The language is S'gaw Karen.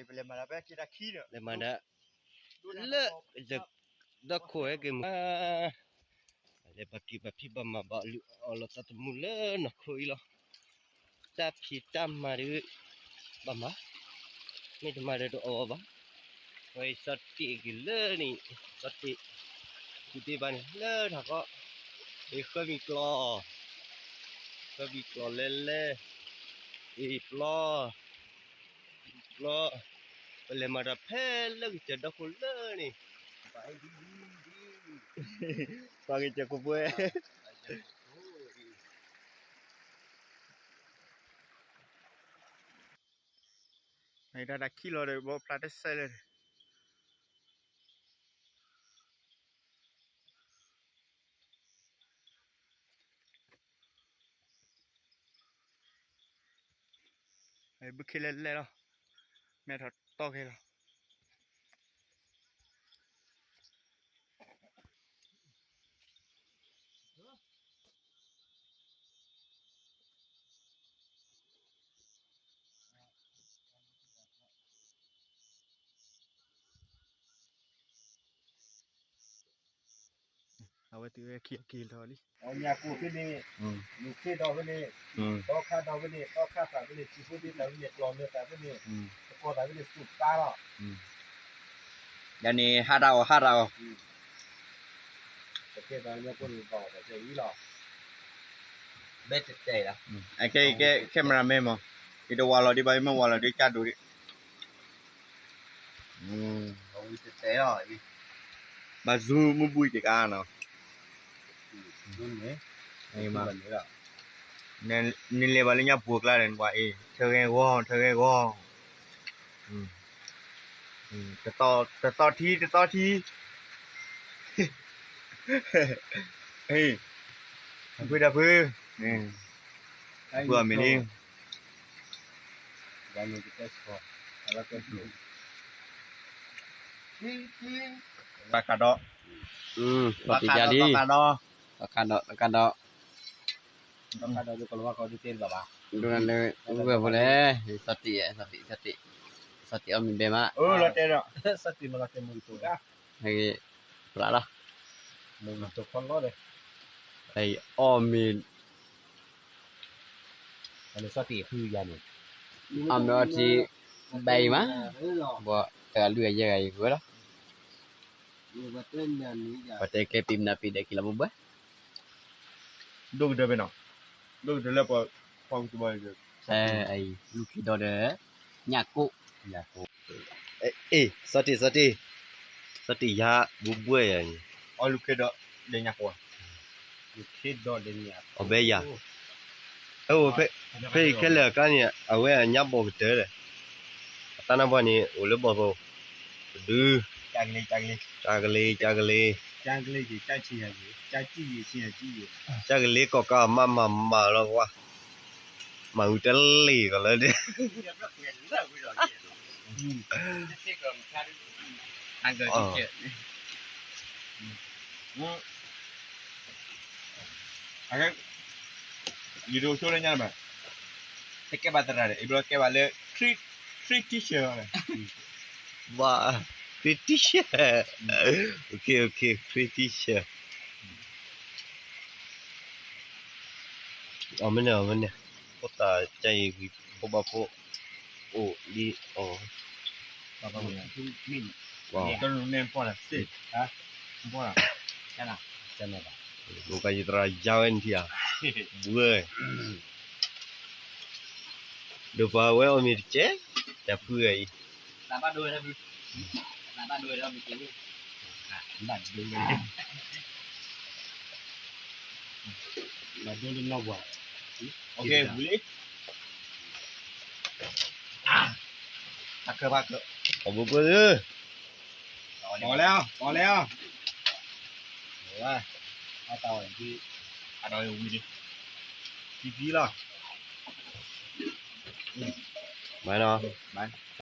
ပလဲၤမၤဒၣ်ဖဲခံတၢ်ခံဒီး လဲၤမၤဒၣ် လၢ ဒီခိၣ်ဟဲက့ၤမုၢ် လဲၤဘၣ်က့ၤဘၣ်ဖံးဘၣ်မၤဘၣ်အီၤလၢသးသမူလၢနီၢ်ခိအံၤလီၤ. တၢ်ဖံးတၢ်မၤဒုး ဘၣ်မၤ မ့ၢ်တမၤဒီးတအီၣ်ဘၣ်. ဝဲအံၤစီၤတ့ၢ်က့ၤလၢန့ၣ် စီၤတ့ၢ် ကူၣ်တ့ၢ်ဘၣ်န့ၣ် လၢထးခီ အံၤဃၢမံၤကျီ ဃၢမံၤကျီလဲလဲ အံၤပျီ ပျီ ပလဲၤမၤတၢ်ဖဲလၢကစၢၢ်ဒီခိၣ်လၢန့ၣ် ပှၤကစၢၢ်ခိၣ်ပှဲၤ တၢ်တၢ်ခံလီၤဒီး ဘီဖျါတစဲးလၢ ဘုခ့လဲၣ်လဲၣ်လီၤ. မဲထီၣ်တီၢ်ခဲလီၤ. အဝဲတုၤဝဲခံအက့ၤလီၤလံ. အညၣ်ကိၢ်ဖဲန့ၣ်, လူၤခ့ဒီးဖဲန့ၣ်, သီခါဒီးဖဲန့ၣ်, သီခါသးဖဲန့ၣ်, ထံဖိသ့ၣ်သးဖဲန့ၣ်, ကျီၢ်မၢသးဖဲန့ၣ်, သကိးသးဖဲန့ၣ် သူၣ်ပာ်လီၤ. ယၤန့ၣ် ဟးတၢ်အီၣ် ဟးတၢ်အီၣ်, ကဲသးညါကိၢ်န့ၣ်ဘၣ်အီၣ်တၢ်ကဲအံၤလီၤ. ဘဲတတဲလီၤ. ခဲ cameraman မး, ယတဝၤလီၤဒံးဘၣ် ယမ့ၢ်ဝၤလီၤဒံးကၢ်ဒိၣ်ဒံး. ဘၣ်ဇူမုၢ်ဘူၣ်တကါနီၤ. နလဲၤဘၣ်လၢညါပူၤကျါဒီး နကွၢ်အံၤ ထၢဂဲၤဂီၤ ထၢဂဲၤဂီၤ, တသီထံ တသီထံ, တၢ်ဖု တၢ်ဖု, ဖုအမံၤလံ. တၢ်ခးဒီး, တၢ်ခးဒီး, တၢ်ခးဒီး, တၢ်ခးဒီး, ဒိၣ်နၤလၢ ဝဲၢ်ဖိလဲၣ်, စီၤတံၢ်, စီၤတံၢ်, စီၤတံၢ်အီၣ်မ့ၤဘဲမး, စီၤတံၢ်မၤလီၤတဲမုၢ်ကတိၤ, ဖျါလီၤ, မုၢ်ကတိၤခီလီၤဒီး, အီၣ်မ့ၤ အမ့ၢ်အီထံ ဘၣ်အံၤမး, ဘၣ်တဂၤလွံၢ်ဂၤယဲၢ်ဂၤအံၤဝဲလီၤ. ပှၤတဲကဲပံၤမနုၤပံၤဒီးက့ၤလီၤဘှဲဘှဲ, ဒိၣ်ကတၢၢ်ဖဲနီၤ, ဒိၣ်ကတၢၢ်လၢပှၤဖီကတဘီ, လူၤခ့ဒီးဒီး ညၣ်ကိၣ်, ညၣ်ကိၣ်, အ့ၣ် စီၤတံၢ် စီၤတံၢ်, စီၤတံၢ်ယါဘှဲဘှဲယၤန့ၣ်, အီၣ်လူၤခ့ဒီး ဒဲးညၣ်ကိၣ်, လူၤခ့ဒီးဒဲးညၣ်ကိၣ်, အီၣ်ဘဲယၤ, ဖဲအံၤခဲလၢာ်အကျါန့ၣ် အဝဲအညါဘီၣ်ကတၢၢ်ဒီး, အတၢ်နါပှၢ်န့ၣ် အိၣ်လၢဘီၣ်သိ, ပဒု, ကလ့, ကလ့, ကလ့, ကလ့, ကလ့ကီၢ်ကးမးမးမးလီၤကွၢ်, မၤဝံၤတလ့ၢ်ကီးလၢဒဲး ယဒိးဆိလၢညါဘၣ်, တကဲဘၣ်သရၣ်ဒီး အဘျီကဲဘၣ်လၢ Crete teacher, ဝါ, Crete teacher, okay okay, Crete teacher, အမ့ၢ်န့ၣ် အမ့ၢ်န့ၣ်, ဖိသၣ်ကါအံၤဝံၤ ဖိဘၣ်ဖိ အိၣ်လံအီၤ, ဘၣ်, ဘၣ်ယသရၣ်ယါဝဲနထံၣ်ဧါ, ဘှဲ, ဒိးပာ်ဝဲအီၣ်မ့ၤတကဲး, တၢ်ဖုဂၤအံၤ, ဘၣ်ဒိဝဲ, ဘၣ်ဒိဝဲ, ဘၣ်ဒိလၢနီၢ်ပှၤ, okay, ဝံၤလံ. အဘိဘိဧၢ, ပီၣ်လဲၣ်, ပီၣ်လဲၣ်, အတၢ်ဝဲ, အတၢ်ဝဲဝံၤလံ, ဖံဖံလီၤ, ဘၣ်နီၤ, ဘၣ်.